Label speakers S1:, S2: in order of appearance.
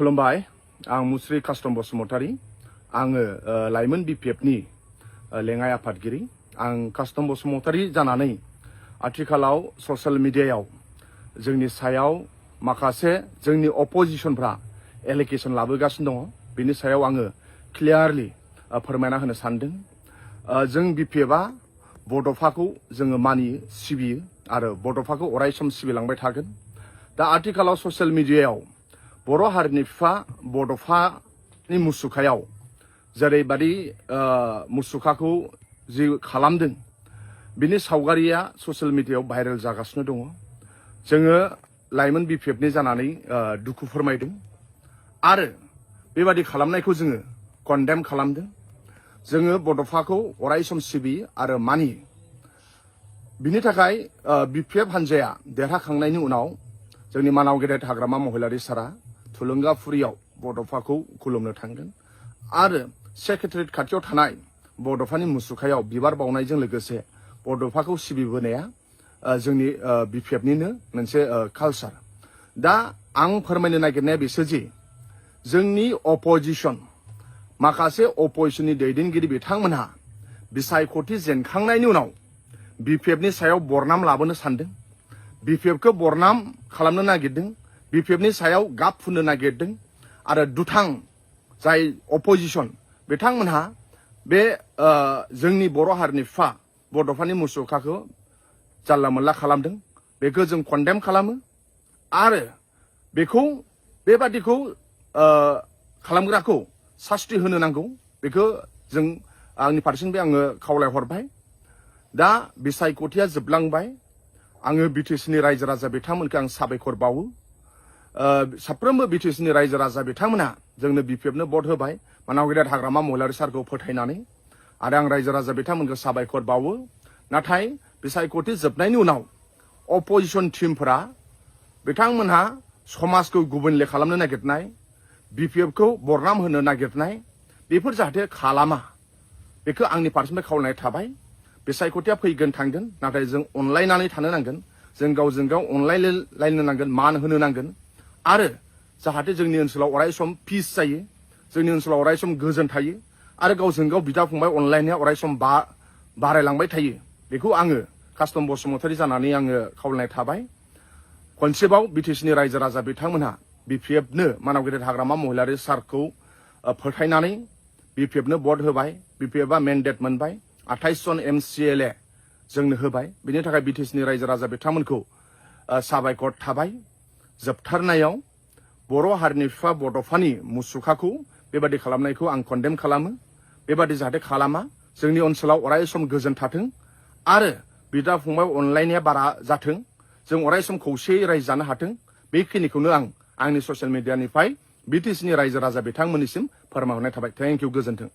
S1: खुलुमबाय आं मुस्रि कास्टम बसुमतारी आङो लाइमोन बिपिएफनि लेङाइ आफादगिरि आं कास्टम बसुमतारी जानानै आथिखालाव ससियेल मिडियायाव जोंनि सायाव माखासे जोंनि अपोजिशनफ्रा एलिगेशन लाबोगासिनो दङ बिनि सायाव आङो क्लियारलि फोरमायना होनो सानदों जों बिपिएफआ बड'फाखौ जोङो मानियो सिबियो आरो बड'फाखौ अरायसम सिबिलांबाय थागोन दा आथिखालाव ससियेल मिडियायाव बर' हारिनि बिफा बड'फानि मुसुखायाव जेरैबादि मुसुखाखौ जि खालामदों बिनि सावगारिया ससियेल मिडियायाव भाइरेल जागासिनो दङ जोङो लाइमोन बिपिएफनि जानानै दुखु फोरमायदों आरो बेबादि खालामनायखौ जोङो कन्डेम खालामदों जोङो बड'फाखौ अरायसम सिबियो आरो मानियो बिनि थाखाय बिपिएफ हान्जाया देरहाखांनायनि उनाव जोंनि मानाव गेदेर हाग्रामा महिलारि सारा थुलुंगाफुरियाव बड'फाखौ खुलुमनो थांगोन आरो सेक्रेटारियेट खाथियाव थानाय बड'फानि मुसुखायाव बिबार बावनायजों लोगोसे बड'फाखौ सिबिबोनाया जोंनि बिपिएफनिनो मोनसे कालचार दा आं फोरमायनो नागिरनाया बिसोरजि जोंनि अपोजिशन माखासे अपोजिशननि दैदेनगिरि बिथांमोनहा बिसायख'थि जेनखांनायनि उनाव बिपिएफनि सायाव बरनाम लाबोनो सानदों बिपिएफखौ बरनाम खालामनो नागिरदों बिपिएफनि सायाव गाब फुननो नागिरदों आरो दुथां जाय अपोजिशन बिथांमोनहा बे जोंनि बर' हारिनि बिफा बड'फानि मुसुखाखौ जानला मोनला खालामदों बेखौ जों कन्डेम खालामो आरो बेखौ बेबादिखौ खालामग्राखौ सास्ति होनो नांगौ बेखौ जों आंनि फारसेनिफ्राय आङो खावलायहरबाय दा बिसायख'थिया जोबलांबाय आङो बिटिसिनि रायजो राजा बिथांमोनखौ आं साबायखर बावो साफ्रोमबो बिटिसिनि रायजो राजा बिथांमोनहा जोंनो बिपिएफनो भट होबाय मानाव गेदेर हाग्रामा महिलारि सारखौ फोथायनानै आरो आं रायजो राजा बिथांमोनखौ साबायखर बावो नाथाय बिसायख'थि जोबनायनि उनाव अपोजिशन टीमफोरा बिथांमोनहा समाजखौ गुबुनले खालामनो नागिरनाय बिपिएफखौ बरनाम होनो नागिरनाय बेफोर जाहाथे खालामा बेखौ आंनि फारसेनिफ्राय खावलायनाय थाबाय बिसायख'थिया फैगोन थांगोन नाथाय जों अनलायनानै थानो नांगोन जों गावजों गाव अनलायलायनो नांगोन मान होनो नांगोन आरो जाहाथे जोंनि ओनसोलाव अरायसम पिस जायो जोंनि ओनसोलाव अरायसम गोजोन थायो आरो गावजों गाव बिदा फंबाय अनलायनाया अरायसम बारायलांबाय थायो बेखौ आङो कास्टम बसुमतारी जानानै आङो खावलायनाय थाबाय खनसेबाव बिटिसिनि रायजो राजा बिथांमोनहा बिपिएफनो मानाव गेदेर हाग्रामा महिलारि सारखौ फोथायनानै बिपिएफनो भट होबाय बिपिएफआ मेन्डेट मोनबाय 28 जन एमसिएलए जोंनो होबाय बिनि थाखाय बिटिसिनि रायजो राजा बिथांमोनखौ साबायखर थाबाय जोबथारनायाव बर' हारिनि बिफा बड'फानि मुसुखाखौ बेबादि खालामनायखौ आं कन्डेम खालामो बेबादि जाहाथे खालामा जोंनि ओनसोलाव अरायसम गोजोन थाथों आरो बिदा फंबाय अनलायनाया बारा जाथों जों अरायसम खौसेयै रायजो जानो हाथों बेखिनिखौनो आं आंनि ससियेल मिडियानिफ्राय बिटिसिनि रायजो राजा बिथांमोननिसिम फोरमायहरनाय थाबाय थेंक इउ गोजोन्थों